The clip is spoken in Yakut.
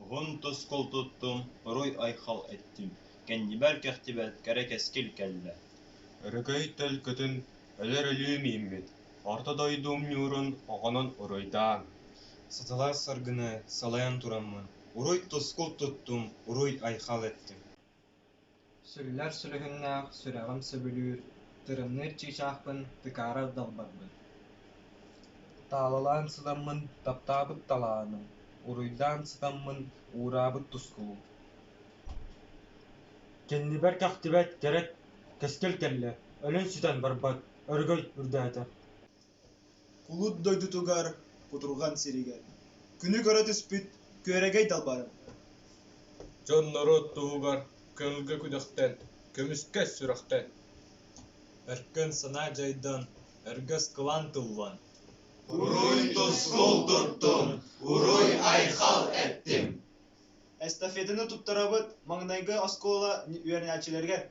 Уһун тускул туттум, уруй-айхал эттим, кэннибэр кэхтибэт кэрэ кэскил кэллэ Өрөгөй төлкөтүн өлөр өлүү мииммит, Орто дойду умньуурун оҕонон уруйдаан Саталаах саргыны салайан тураммын, уруй-тускул туттум, уруй-айхал эттим Сүллэр сүлүһүннээх сүрэҕим сөбүлүүр, Тырымныыр чыычаахпын, тыкаарар далбарбын Таалалаан сытаммын таптаабыт талааным, Уруйдаан сытаммын уураабыт тускулум Кэннибэр кэхтибэт кэрэ кэскил кэллэ, өлөн-сүтэн барбат, өрөгөй үрдээтэ Кулут дойдутугар, кутурҕан сиригэр, күнү көрө түспүт күөрэгэй далбарым Дьон-норуот туһугар көҥүлгэ күдэхтэн, көмүскэс сүрэхтэн Өркөн санаа дьайдан, өргөс кылаан тыллан Уруй-тускул туттум, уруй-айхал эттим Эстафетаны туттарабыт маҥнайгы оскуола үөрэнээччилэригэр.